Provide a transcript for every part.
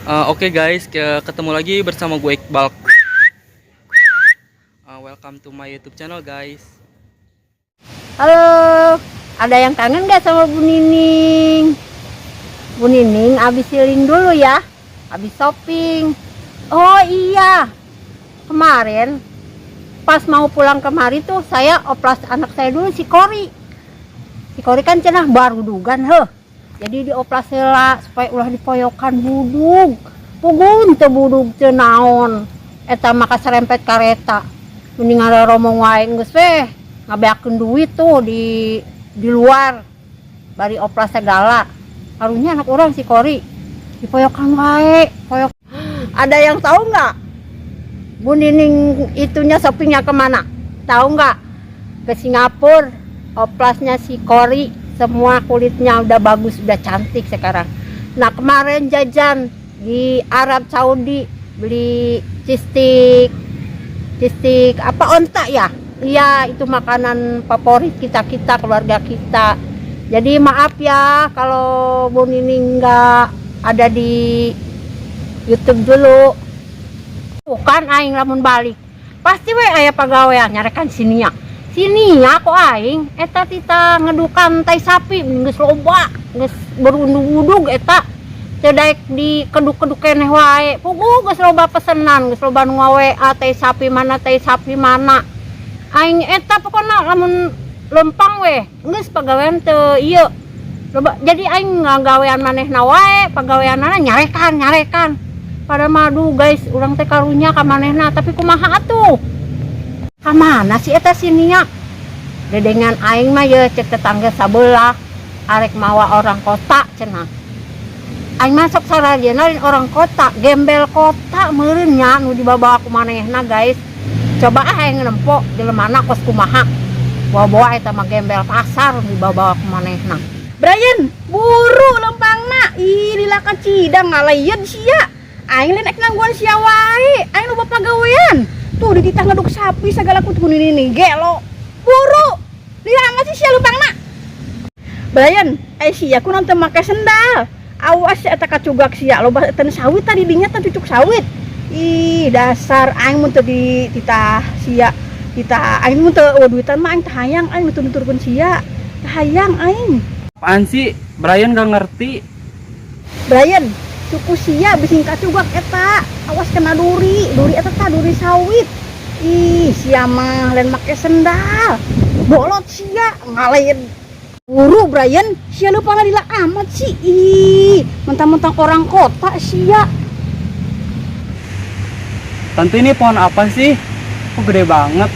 Oke guys, ketemu lagi bersama gue Iqbal. Welcome to my YouTube channel, guys. Halo, ada yang kangen gak sama Bu Nining? Bu Nining abis healing dulu ya, abis shopping. Oh iya, kemarin pas mau pulang kemari tuh saya oplas anak saya dulu, si Kori. Si Kori kan cenah baru dugan heh. Jadi dioplas heula supaya ulah dipoyokan budug. Pugun teu budug teu naon. Eta mah kaserempet kareta. Mending romong wae geus weh ngabeakeun duit tuh di luar bari oplas segala. Karunya anak orang si Kori dipoyokan wae, poyok. Ada yang tahu nggak Bu Nining itunya shoppingnya kemana? Tahu nggak? Ke Singapura. Oplasnya si Kori semua kulitnya udah bagus, udah cantik sekarang. Nah, kemarin jajan di Arab Saudi, beli cheese stick, cheese stick apa, onta ya? Iya, itu makanan favorit kita kita keluarga kita. Jadi maaf ya kalau Bu Nining nggak ada di YouTube dulu. Bukan aing lamun balik pasti we aya pagawean nyarekan sini ya, sini ya kok aing eta tita ngedukan tai sapi geus loba, geus berundung-udug, eta teu daek di keduk-keduk keneh wae. Puguh geus loba pesenan, geus loba nu WA, tai sapi mana, tai sapi mana. Aing eta pokona lamun lempang we geus pagawean teu ieu loba, jadi aing ngagawean manehna wae, pagaweanana nyarekan nyarekan pada madu guys. Urang teh karunya ka manehna, tapi kumaha atuh, kamana sih eta sininya dedengan aing mah ye, cek tetangga sabelah arek mawa orang kota cenah. Aing masuk sarajana lain orang kota, gembel kota meureun nya nu dibawa ku manehna, guys. Coba ah aing nempo jelemana kos kumaha, bawa-bawa eta mah gembel pasar nu dibawa ku manehna. Brian, buru lempangna. Ih, lila cidang ngalayeun sia. Aing lain ek nangguan sia wae. Aing loba pagawean. Tuh dititah ngeduk sapi segala kutu nih nih gelo. Buru. Lila amat sih sia lempangna. Brian, eh sia ku nanti make sendal. Awas ya eta kacugak sia, loba eta sawit tadi dinya teh cucuk sawit. Ih, dasar aing mun teu dititah sia. Titah aing mun teu eueuh duitan mah aing teu hayang aing nutur-nuturkeun sia. Teu hayang aing. Apaan sih? Brian gak ngerti. Brian, suku sia bising kacugak eta. Awas kena duri, duri eta tah duri sawit. Ih, sia mah lain make sendal. Bolot sia ngalain. Buru Brian, sia lupa lila amat sih. Ih, mentang-mentang orang kota sia. Tante, ini pohon apa sih? Kok gede banget?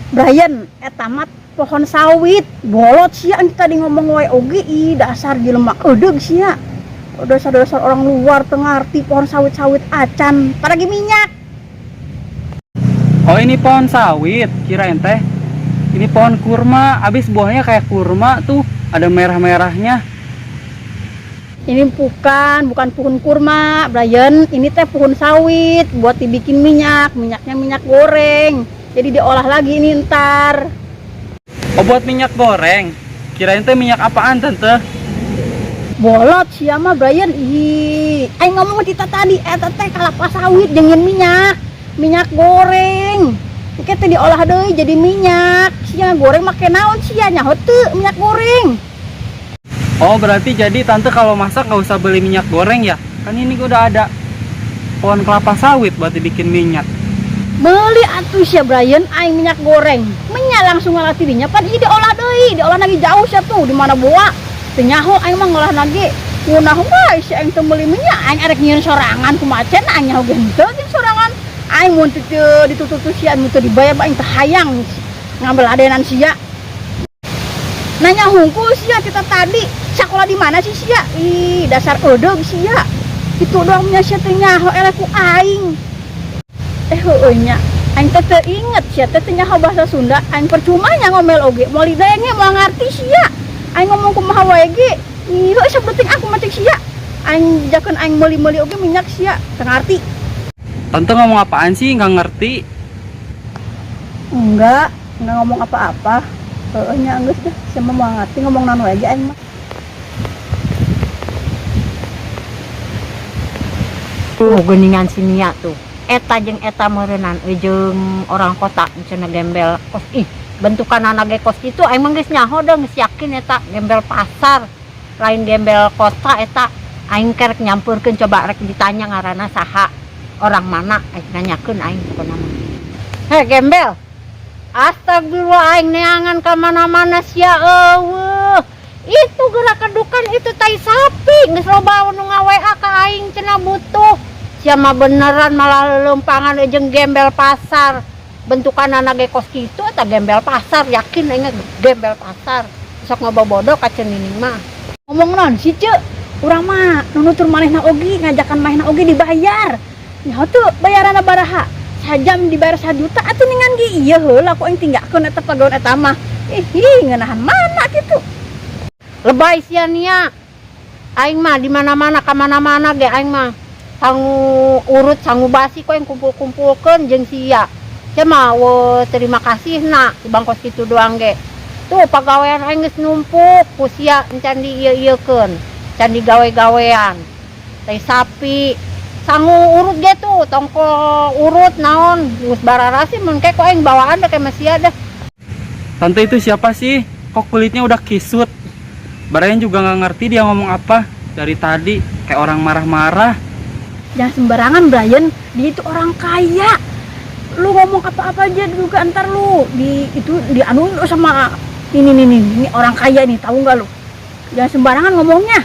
Brian, eta mah pohon sawit. Bolot sia tadi ngomong wae oge, ih dasar jelema eudeg sia. Dasar-dasar orang luar teu ngarti pohon sawit-sawit acan, paragi minyak. Oh, ini pohon sawit, kirain teh. Ini pohon kurma, abis buahnya kayak kurma tuh, ada merah-merahnya. Ini bukan, bukan pohon kurma, Brian. Ini teh pohon sawit buat dibikin minyak, minyaknya minyak goreng. Jadi diolah lagi ini ntar. Oh, buat minyak goreng. Kirain teh minyak apaan, Tante? Bolot sia mah Brian. Ih, aing ngomong kita tadi eta teh kalapa sawit jeung minyak, minyak goreng. Engke teh diolah deui jadi minyak. Sia goreng make naon sia, nyaho teu minyak goreng? Oh, berarti jadi Tante kalau masak nggak usah beli minyak goreng ya? Kan ini udah ada pohon kelapa sawit buat dibikin minyak. Beli atuh sia Brian aing minyak goreng. Minyak langsung ngalah dirinya pan ieu diolah deui, diolah lagi jauh sia tuh di mana boa. Teu nyaho aing mah ngolah lagi. Ngunah wae si aing teu meuli minyak, aing arek nyieun sorangan kumaha cenah, aing nyaho ge henteu jeung sorangan. Aing mun teu ditutup sia, mun teu dibayar aing teu hayang ngambil adenan sia. Nanya hungkul sia kita tadi, sekolah di mana sih sia? Ih, dasar eudeg sia. Itu doang nya sia teu nyaho eleh ku aing. Eh, heueuh nya. Aing teh teu inget sia teh teu nyaho bahasa Sunda, aing percuma nya ngomel oge, moal didenge, moal ngarti sia. Aing ngomong kumaha wae ge. Ih, heueuh sok penting aku mah cek sia. Aing jakeun aing meuli-meuli oge minyak sia, teu ngarti. Tante ngomong apaan sih? Nggak ngerti. Enggak ngomong apa-apa. Heueuh nya geus deh, sia mah moal ngarti ngomong naon wae ge aing mah. Tuh geuningan si Nia tuh. Eta jeung eta meureunnan jeung orang kota cenah gembel kos, ih, bentukan anak ge kos kitu. Emang geus nyaho deh, geus yakin eta gembel pasar, lain gembel kota eta. Aing kerek nyampeurkeun, coba rek ditanya ngaranna saha, orang mana, aing nanyakeun aing pokona mah. Heh, gembel. Astagfirullah, aing neangan ka mana-mana sia euweuh. Itu gerak kedukan itu tai sapi, geus loba nu nga-WA ka aing cenah butuh. Sia mah beneran malah lelempangan jeung gembel pasar. Bentukan anak ge kos kitu, eta gembel pasar, yakin aing gembel pasar. Sok ngabobodo ka Ceu Nining mah. Ngomong naon sih, Ceu? Urang mah nu nutur manehna oge, ngajakan manehna oge dibayar. Nyaho tuh bayaranna baraha? Sajam dibayar 1 juta atuh ningan ge ieu heula ku aing tinggalkeun eta pagawean eta mah. Ih, ngeunahan mana kitu? Lebay sia, Nia. Aing mah di mana-mana, ka mana-mana ge aing mah sangu urut, sangu basi kok yang kumpul-kumpulkeun jeung sia. Sia mah we terima kasih na di bangkos kitu doang ge. Tuh pagawean aing geus numpuk ku sia encan di ieu-ieukeun. Can digawe-gawean. Tai sapi sangu urut ge tuh, tongkol urut naon geus bararasi mun ke ku aing bawaan deh kayak sia dah. Tante itu siapa sih? Kok kulitnya udah kisut? Brian juga nggak ngerti dia ngomong apa. Dari tadi kayak orang marah-marah. Jangan sembarangan, Brian, dia itu orang kaya. Lu ngomong apa-apa aja juga ntar lu di itu dianuin lu sama ini nih nih, ini orang kaya nih, tahu nggak lu? Jangan sembarangan ngomongnya.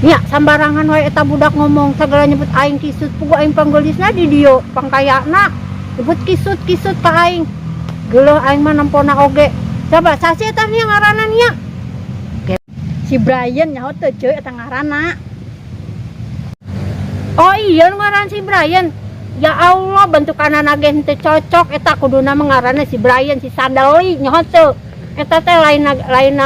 Ya, sambarangan wae eta budak ngomong, segala nyebut aing kisut. Puguh aing panggeulisna di dieu, pangkayana. Nyebut kisut-kisut ka aing. Geuleuh aing mah nempona oge. Coba sasi eta nya ngaranna, Nia? Si Brian, nyaho teu, Ceu, eta ngaranna? Oh iya, ngaran si Brian. Ya Allah, bentukanana ge henteu cocok eta, kuduna mah ngaranna si Brian si Sadeli, nyaho teu? Eta teh lain lain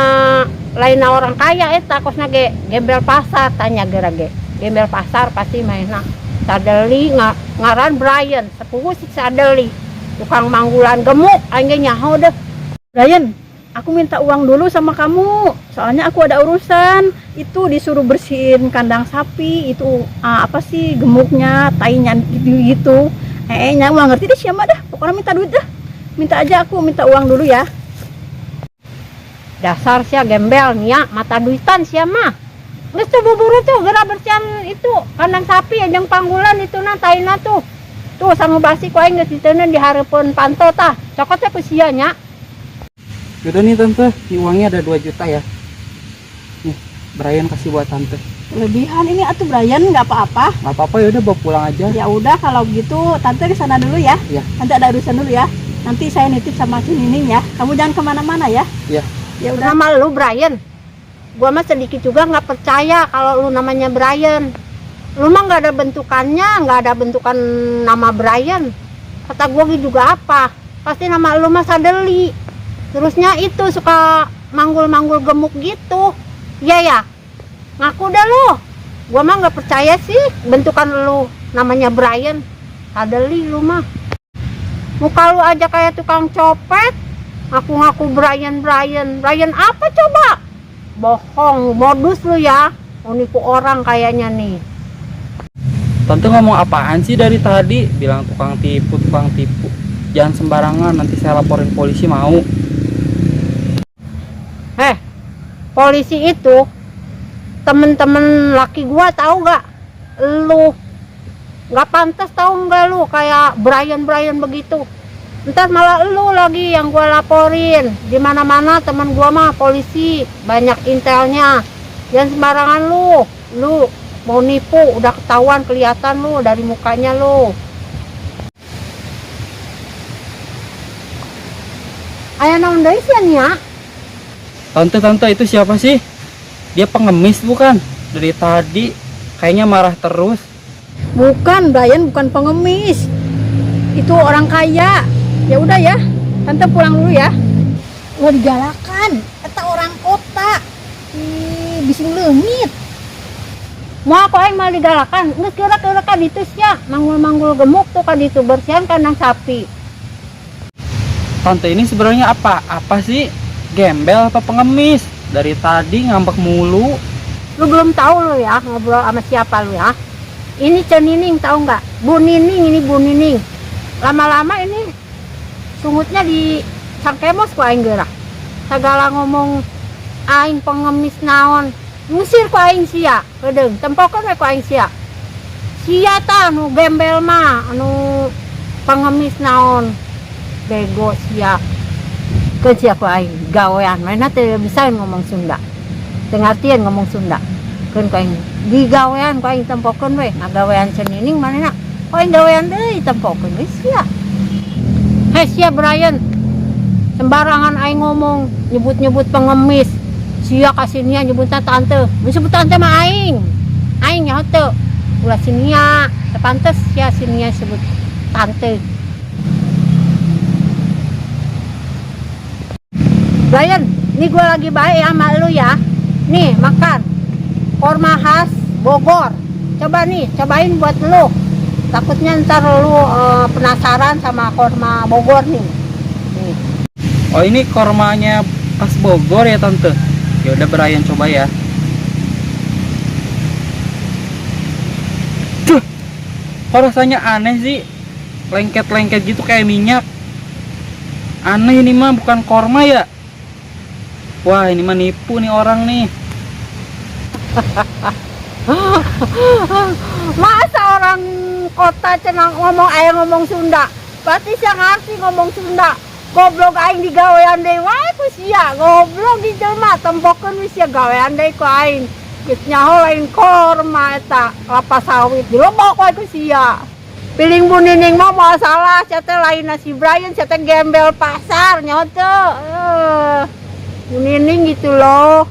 lain orang kaya eta, kosna ge gembel pasar, tanya geura ge. Gembel pasar pasti mainna. Sadeli ngaran Brian, sepupu si Sadeli. Tukang manggulan gemuk, aing ge nyaho deh. Brian, aku minta uang dulu sama kamu. Soalnya aku ada urusan. Itu disuruh bersihin kandang sapi, itu apa sih gemuknya, tainya gitu-gitu. Eh, nggak ngerti deh siapa dah. Pokoknya minta duit dah. Minta aja, aku minta uang dulu ya. Dasar sia gembel nia, mata duitan sia mah. Geus tuh buburu tuh geura bersihan itu kandang sapi jeung panggulan itu na taina tuh. Tuh sangu basi ku aing geus diteundeun di hareupeun panto tah. Cokot teh ku sia nya. Yaudah nih tante, ini uangnya ada 2 juta ya. Nih, Brian kasih buat tante. Kelebihan ini atuh, Brian, nggak apa-apa. Nggak apa-apa, ya udah bawa pulang aja. Ya udah kalau gitu tante ke sana dulu ya. Iya. Tante ada urusan dulu ya. Nanti saya nitip sama si Nining ya. Kamu jangan kemana-mana ya. Iya. Ya udah. Nama lu Brian. Gua mah sedikit juga nggak percaya kalau lu namanya Brian. Lu mah nggak ada bentukannya, nggak ada bentukan nama Brian. Kata gua juga apa? Pasti nama lu mah Sadeli. Terusnya itu suka manggul-manggul gemuk gitu. Iya ya? Ngaku dah lu. Gua mah nggak percaya sih bentukan lu namanya Brian. Sadeli lu mah. Muka lu aja kayak tukang copet. Ngaku-ngaku Brian, Brian. Brian apa coba? Bohong, modus lu ya. Mau nipu orang kayaknya nih. Tante ngomong apaan sih dari tadi? Bilang tukang tipu, tukang tipu. Jangan sembarangan, nanti saya laporin polisi, mau? Eh, polisi itu temen-temen laki gua, tahu gak? Lu nggak pantas, tahu nggak, lu kayak Brian Brian begitu. Ntar malah lu lagi yang gua laporin. Di mana-mana temen gua mah polisi, banyak intelnya. Jangan sembarangan lu. Lu mau nipu, udah ketahuan, kelihatan lu dari mukanya lu. Aya naon deui sia, Nia? Tante, tante itu siapa sih? Dia pengemis bukan? Dari tadi kayaknya marah terus. Bukan, Brian bukan pengemis. Itu orang kaya. Ya udah ya, tante pulang dulu ya. Mau digalakan, eta orang kota. Ih, bising leungit. Mau aku aing mah digalakan, geus geura-geura ka ditu sia, manggul-manggul gemuk tuh ka ditu bersihan kandang sapi. Tante ini sebenarnya apa? Apa sih? Gembel apa pengemis? Dari tadi ngambek mulu. Lu belum tahu lu ya ngobrol sama siapa lu ya. Ini Ce Nining tahu nggak? Bu Nining ini, Bu Nining. Lama-lama ini sungutnya di sangkemos ku aing geura. Segala ngomong aing pengemis naon. Ngusir ku aing sia, kedeung. Tempokeun we ku aing sia. Sia tah nu gembel mah, anu pengemis naon. Bego sia. Keun sia ku aing gawean. Mana teu bisa ngomong Sunda. Teu ngartieun ngomong Sunda. Keun ku aing digawean ku aing, tempokeun we. Ngagawean Ce Nining manehna. Ku aing gawean deui, tempokeun we sia. Hei sia Brian. Sembarangan aing ngomong nyebut-nyebut pengemis. Sia kasih nia nyebutnya tante. Mun sebut tante mah aing. Aing nyaho teu. Ulah si Nia, teu pantes sia si Nia sebut tante. Brian, ini gue lagi baik ya sama lu ya. Nih, makan. Korma khas Bogor. Coba nih, cobain buat lu. Takutnya ntar lu penasaran sama korma Bogor nih. Nih. Oh, ini kormanya khas Bogor ya, Tante? Ya udah, Brian coba ya. Duh, kok rasanya aneh sih? Lengket-lengket gitu kayak minyak. Aneh, ini mah bukan korma ya. Wah, ini mah nipu nih orang nih. Masa orang kota cenah ngomong aing ngomong Sunda. Berarti sia ngerti ngomong Sunda. Goblok, aing digawean deui wae ku sia. Goblok di jelema, tempokeun we sia, gawean deui ku aing. Geus nyaho lain korma eta, kelapa sawit dilebok wae ku sia. Piling Bu Nining mah moal salah, sia teh lain si Brian, sia teh gembel pasar nyaho teu. Bu Nining gitu loh.